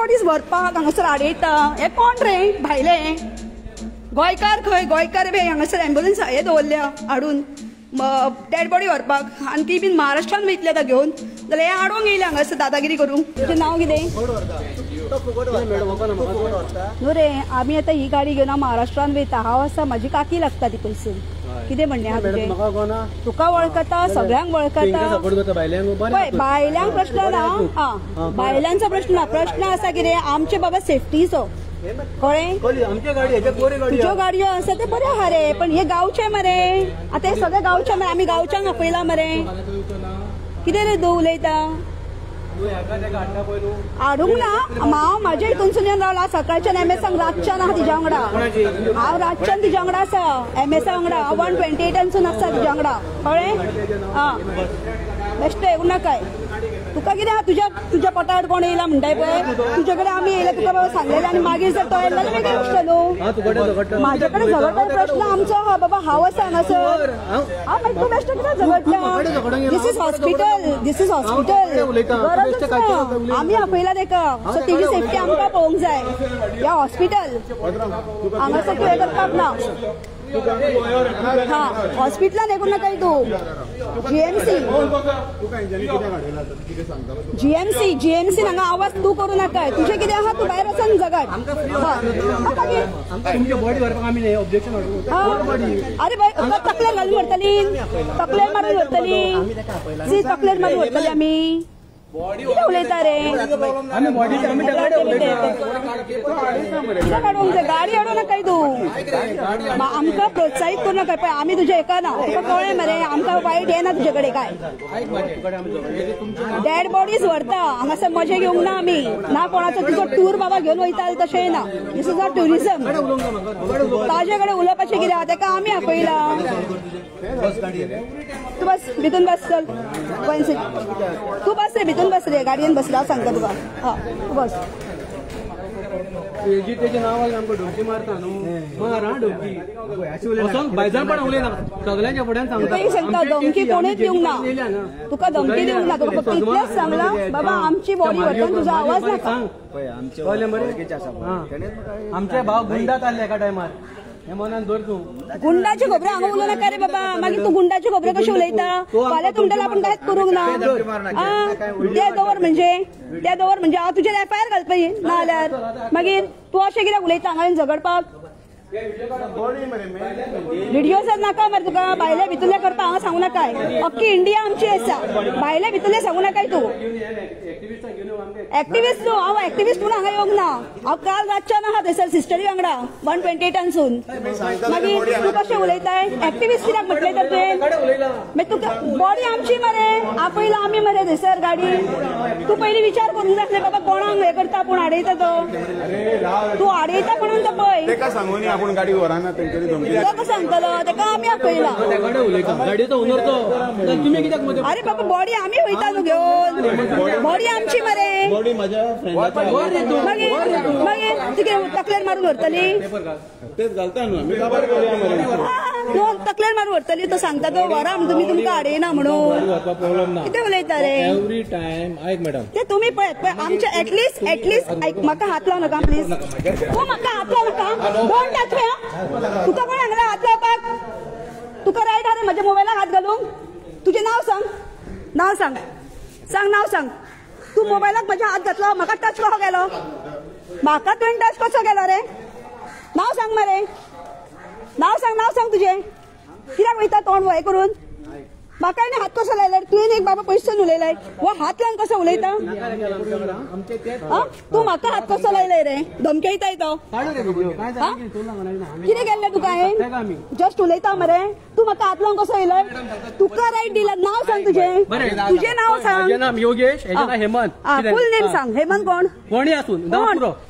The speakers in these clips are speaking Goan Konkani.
बॉडीज व्हरपाक हांगासर हाडयता. हे कोण रे भायले गोंयकार? खंय गोंयकार बी हांगासर एम्बुलन्स हे दवरल्या हाडून डेड बॉडी व्हरपाक, आनी ती बीन महाराष्ट्रान वयतली आतां घेवन, जाल्यार हे हाडूंक येयले हांगासर दादागिरी करूंक. तुजें नांव कितें? न्हू रे, आमी आतां ही गाडी घेवन हांव महाराष्ट्रान वयता. हांव आसा, म्हाजी काकी लागता ती पयसून. कितें म्हणणें आहा तुजें? तुका वळखता, सगळ्यांक वळखता. पळय बायल्यांक प्रश्न ना, आं बायलांचो प्रश्न ना, प्रश्न आसा कितें आमचे बाबा सेफ्टीचो. कळ्ळें? तुज्यो गाडयो आसा ते बरें आहा रे, पण हे गांवचे मरे, आतां हे सगळे गांवचे मरे, आमी गांवच्यांक आपयला मरे. कितें रे तूं उलयता? हाडूंक ना हांव म्हाज्या हितूनसून येवन रावला सकाळच्यान एमएसांक, रातच्यान आहा तिज्या वांगडा. हांव रातच्यान तिज्या वांगडा आसा, एमएसा वांगडा 128 आसा तिज्या वांगडा. कळ्ळें? आं बेश्टें येवं नाकाय. तुका कितें आहा तुज्या तुज्या पोटार कोण येयला म्हणटाय पळय, तुजे कडेन आमी येयले तुका बाबा सांगलेलें, आनी मागीर जर तो येयलो जाल्यार वेगळी गोश्ट न्हू. म्हाजे कडेन झगडपाचो प्रश्न आमचो आहा बाबा, हांव आसा हांगासर. हांव मागीर तूं बेश्टें कित्याक झगडटा? This is hospital, this is hospital. गरजच ना, आमी आपयला तेका, सो तेजी सेफ्टी आमकां पळोवंक जाय. ह्या हॉस्पिटल हांगासर तूं हें करपाक ना. हा हॉस्पिटलान हें करूं नाकाय तूं. जीएमसी जीएमसी जीएमसी हांगा आवाज तूं करूं नाकाय. तुजें कितें आहा तूं भायर वचून जगाट. अरे बाय तकलेर घालून व्हरतली, तकलेर मारून व्हरतली, सी तकलेर मारून व्हरतली आमी. कितें उलयता रे? कित्याक हाडूंक जाय? गाडी हाडूं नाकाय तूं, आमकां प्रोत्साहीत करूं नाकाय. पळय आमी तुजें एका ना, तुका कळ्ळें मरे, आमकां वायट येना तुजे कडेन काय. डेड बॉडीज व्हरता हांगासर, मजा घेवंक ना आमी ना कोणाचो. तुजो टूर बाबा घेवन वयता तशें ना, this is not tourism. ताजे कडेन उलोवपाचें कितें आहा? तेका आमी आपयला. तूं बस भितून बस, चल तूं बस रे, भितून बस रे, गाडयेन बसला हांव सांगता तुका. हा तूं बस. तुका सांगता धमकी कोणीच दिवंक ना, तुका धमकी दिवंक ना. तुका फक्त इतलेंच सांगलां बाबा आमची बॉडी व्हरता, तुजो आवाज नाका. आमचे भाव गुंडात आसले एका टायमार, गुंडाच्यो खबरो हांगा उलोवं नाका रे बाबा. मागीर तूं गुंडाच्यो खबरो कश्यो उलयता? फाल्यां तुमकां आपूण कांयच करूंक ना. ते दवर म्हणजे, ते दवर म्हणजे हांव तुजेर एफआयआर घालपाची ना जाल्यार मागीर तूं अशें कित्याक उलयता हांगा झगडपाक? व्हिडिओ जर नाका मरे तुका, भायले भितरले करता हांगा सांगू नाकाय. अख्खी इंडिया आमची आसा, भायले भितरले सांगू नाकाय तूं. एक्टिविस्ट न्हू, हांव एक्टिविस्ट म्हणून हांगा येवंक ना. हांव काल रातच्यान आहा थंयसर सिस्टरी वांगडा 128सून. मागीर तूं कशें उलयताय? एक्टिविस्ट कित्याक म्हटलें तर तुवें? मागीर तुका बॉडी आमची मरे, आपयला आमी मरे थंयसर गाडी. तूं पयलीं विचार करूंक जाय आसलें बाबा कोणाक हें करता, पूण आडयता तो. तूं आडयता म्हणून तो पळय आपूण गाडी व्हरना तेंच्यानी धमकी. तो कसो सांगतलो? तेका आमी आपयला. अरे बाबा बॉडी आमी वयता न्हू घेवन, बॉडी आमची मरे. मागीर मागीर तुगे तकलेर मारून व्हरतली, तेच घालता न्हू. तकलेर मारून व्हरतली. तो सांगता तो व्हरा तुमी, तुमकां हाडयना म्हणून. कितें उलयता रे? एवरी टायम आयक मॅडम, ते तुमी पळयात पळय आमचे एटलिस्ट एटलिस्ट आयक, म्हाका हात लावं नाका प्लीज. तूं म्हाका हात लावं नाका, don't touch me. तुका कोण सांगला हात लावपाक? तुका रायट आहा रे म्हज्या मोबायलाक हात घालूंक? तुजें नांव सांग, नांव सांग, सांग नांव सांग. तूं मोबायलाक म्हज्या हात घातलो, म्हाका टच कसो केलो? म्हाका तुवें टच कसो केलो रे? नांव सांग मरे, नांव सांग, नांव सांग तुजें. कित्याक वयता तोंड हें करून? म्हाका हाणें हात कसो लायलो? तुवें एक बाबा पयसून उलयलाय, हो हात लावन कसो उलयता? तूं म्हाका हात कसो लायलाय रे? धमकयताय तो. कितें केल्लें तुका हांवें? जस्ट उलयता मरे. तूं म्हाका हात लावन कसो येयलाय? तुका रायट दिला. नांव सांग तुजें, तुजें नांव सांग. योगेश, हेमंत. फूल नेम सांग. हेमंत कोण? कोणी आसूं,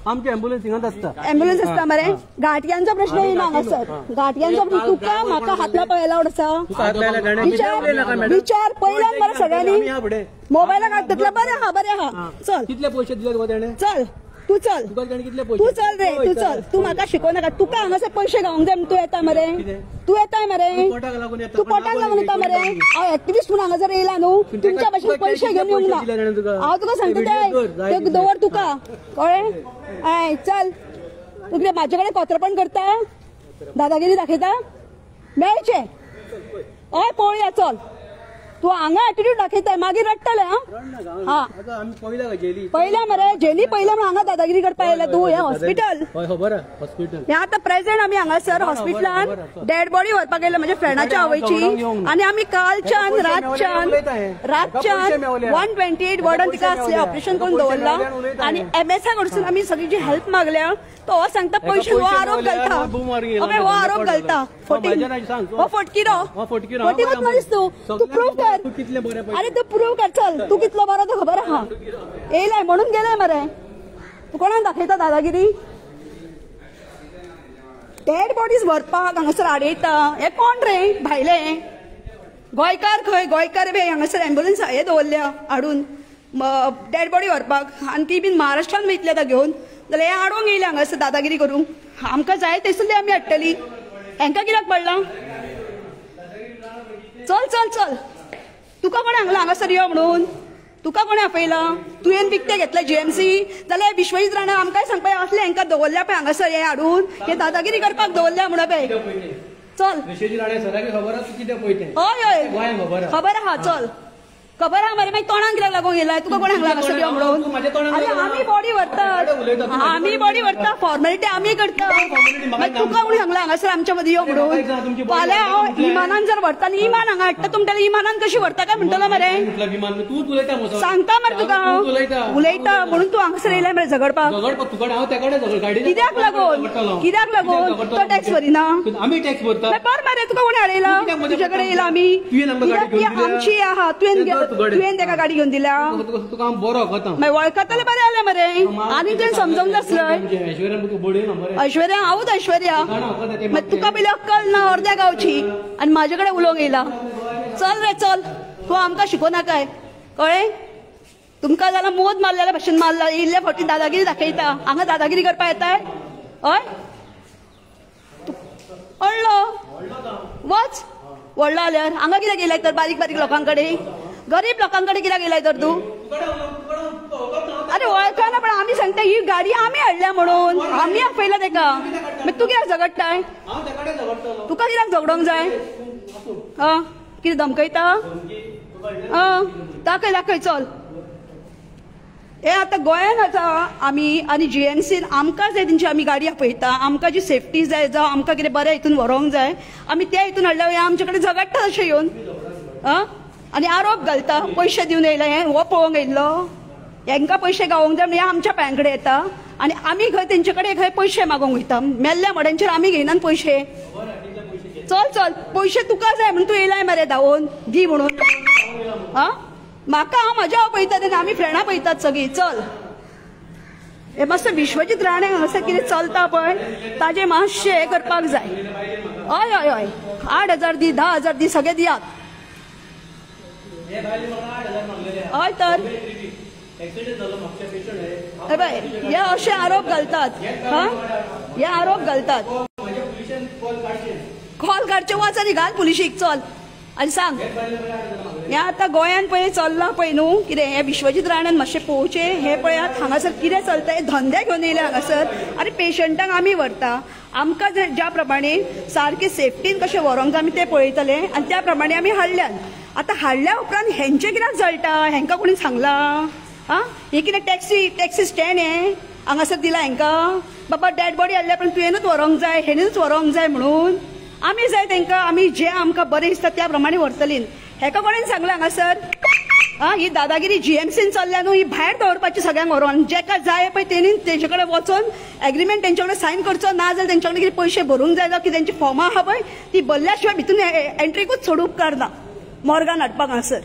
आमची एम्बुलन्स हिंगाच आसता. एम्बुलन्स आसता मरे. घाटयांचो प्रश्न येयना हांगासर, घाटयांचो प्रश्न. तुका म्हाका हात लावपाक एलावड आसा? विचार विचार पयल्यान मरे सगळ्यांनी. मोबायलाक हात घातला, बरें आहा, बरें आहा. चल, कितले पयशे दिले तुका तेणें? चल. तूं चल, तूं चल रे, तूं चल. तूं म्हाका शिकोवं नाका. तुका हांगासर पयशे गावंक जाय तूं येता मरे, तूं येताय मरे, तूं पोटाक लागून येता मरे. हांव एक्टिविस्ट म्हूण हांगासर येयला न्हू, तुमच्या भाशेन पयशे घेवन येवंक ना. हांव तुका सांगता ते दवर तुका, कळ्ळें? हय चल. तूं कितें म्हाजे कडेन कोत्रपण करता, दादागिरी दाखयता? मेळचें. हय पळोवया चल. तूं हांगा एटिट्यूड दाखयताय, मागीर रडटलें. हां पयल्या मरे जेली पयल्या म्हणून हांगा दादागिरी करपाक येयला तूं. हें हॉस्पिटल, हें आतां प्रेझेंट आमी हांगासर हॉस्पिटलान डेड बॉडी व्हरपाक येयला म्हज्या फ्रेंडाच्या आवयची. आनी आमी कालच्यान रातच्यान रातच्यान 128 वॉर्डान तिका असलें ऑपरेशन करून दवरलां आनी एमएसआ कडसून आमी सगळी जी हेल्प मागल्या. तो हो सांगता पयशे, हो आरोप घालता, हो आरोप घालता. हो फटकिरो, फटीकूच मरीस तूं. तूं प्रूव कर. अरे तूं प्रूव कर, चल. तूं कितलो बरो तो खबर आहा. येयलाय म्हणून गेलाय मरे. तूं कोणाक दाखयता दादागिरी? डेड बॉडीज व्हरपाक हांगासर आडयता. हे कोण रे भायले गोंयकार? खंय गोंयकार बे? हांगासर एम्बुलन्स हे दवरल्या हाडून डेड बॉडी व्हरपाक, आनी ती बीन महाराष्ट्रान वयतली आतां घेवन. जाल्यार हे आडोवंक येयले हांगासर दादागिरी करूंक. आमकां जाय थंयसरली आमी हाडटली. हेंकां कित्याक पडलां? चल चल चल. तुका कोणें हांगला हांगासर यो म्हणून? तुका कोणें आपयलां? तुवें विकतें घेतलें जीएमसी? जाल्यार विश्वजीत राणे आमकांय सांगपा असलें हेंकां दवरल्या पळय हांगासर, हे हाडून हे दादागिरी करपाक दवरल्या म्हणून पळय. चल. हय हय खबर आहा. चल खबर आहा मरे. मागीर तोंडाक कित्याक लागूंक येयला? तुका कोणें हांगला हांगासर यो म्हणून? अरे आमी बॉडी व्हरतात, आमी बॉडी व्हरता, फॉर्मेलिटी आमी करता. मागीर तुका कोणी सांगला हांगासर आमच्या मदीं यो म्हणून? फाल्यां हांव इमानान जर व्हरता आनी इमान हांगा हाडटा, तुमच्या इमानान कशी व्हरता काय म्हणटलो मरे? सांगता मरे तुका हांव उलयता म्हणून तूं हांगासर येयला मरे झगडपाक. कित्याक लागून? कित्याक लागून तो टॅक्स भरिना? बर मरे, तुका कोणी हाडयला? तुजे कडेन येयला आमी. कित्याक ती आमची आहा. तुवें तुवें तेका गाडी घेवन दिल्या? मागीर वळखतले बरें जालें मरे. आनी तुवें समजूंक नासलय. ऐश्वर्या हांवूच ऐश्वर्या. मागीर तुका पयलीं अक्कल ना अर्द्या गांवची आनी म्हाजे कडेन उलोवंक येयला. चल रे चल. तूं आमकां शिकोवं नाकाय, कळ्ळें? तुमकां जाल्यार मोद मारलेल्या भशेन मारला. इल्ले फावटी दादागिरी दाखयता. हांगा दादागिरी करपाक येताय? हय व्हडलो वच. व्हडलो जाल्यार हांगा कित्याक येयलाय तर? बारीक बारीक लोकां कडेन, गरीब लोकां कडेन कित्याक येयलाय तर तूं? अरे वळखना पण आमी सांगता ही गाडी आमी हाडल्या म्हणून, आमी आपयला तेका. मागीर तूं कित्याक झगडटाय? तुका कित्याक झगडोंक जाय? आं कितें धमकयता? आं दाखय दाखय चल. हे आतां गोंयान आतां आमी आनी जीएमसीन आमकां जाय तेंची आमी गाडी आपयता. आमकां जी सेफ्टी जाय, जावं आमकां कितें बरें हितून व्हरोंक जाय, आमी त्या हितून हाडल्या. आमचे कडेन झगडटा अशें येवन आं आनी आरोप घालता. पयशे दिवन येयला हें, हो पळोवंक येयल्लो. हेंकां पयशे गावोंक जाय म्हणून आमच्या पांयां कडेन येता आनी आमी खंय तेंचे कडेन खंय पयशे मागोवंक वयता. मेल्ल्या मड्यांचेर आमी घेयनात पयशे. चल चल. पयशे तुका जाय म्हणून तूं येयलाय मरे धांवून दी म्हणून. आं म्हाका हांव म्हज्या हांव पळयता तेन्ना आमी फ्रेंडां पळयतात सगळीं. चल. हे मातशें विश्वजीत राणे हांगासर कितें चलता पळय ताजें मातशें हें करपाक जाय. हय हय हय. 8,000 दी, 10,000 दी, सगळें दियात. हय तर हे पळय हे अशे आरोप घालतात. हा हे आरोप घालतात. कॉल काडचे वच आनी घाल पुलिशीक. चल आनी सांग. हें आतां गोंयान पळय चल्लां पळय न्हू कितें, हें विश्वजीत राण्यान मातशें पळोवचें. हें पळयात हांगासर कितें चलता. हे धंदे घेवन येयले हांगासर. आनी पेशंटांक आमी व्हरता. आमकां ज्या प्रमाणे सारकें सेफ्टीन कशें व्हरोंक जाय आमी तें पळयतले आनी त्या प्रमाणे आमी हाडल्यात. आतां हाडल्या उपरांत हेंचें कित्याक जळटा? हेंकां कोणी सांगलां? आं हें कितें टॅक्सी टॅक्सी स्टँड हें हांगासर दिलां हेंकां? बाबा डेड बॉडी हाडल्या पण तुवेंनूच व्हरोंक जाय, हेणीच व्हरोंक जाय म्हणून आमी जाय तेंकां. आमी जें आमकां बरें दिसता त्या प्रमाणे व्हरतलीं. हेका कोणेन सांगलां हांगासर? आं ही दादागिरी जीएमसीन चल्ल्या न्हू, ही भायर दवरपाची सगळ्यांक व्हरोन. जेका जाय पळय तेणी तेजे कडेन वचोन एग्रीमेंट तेंचे कडेन सायन करचो, ना जाल्यार तेंचे कडेन कितें पयशे भरूंक जाय जावं कितें तेंची फॉर्मां आहा पळय ती भरल्या शिवाय भितून एंट्रीकूच सोडूंक उपकारना मॉर्गान हाडपाक हांगासर.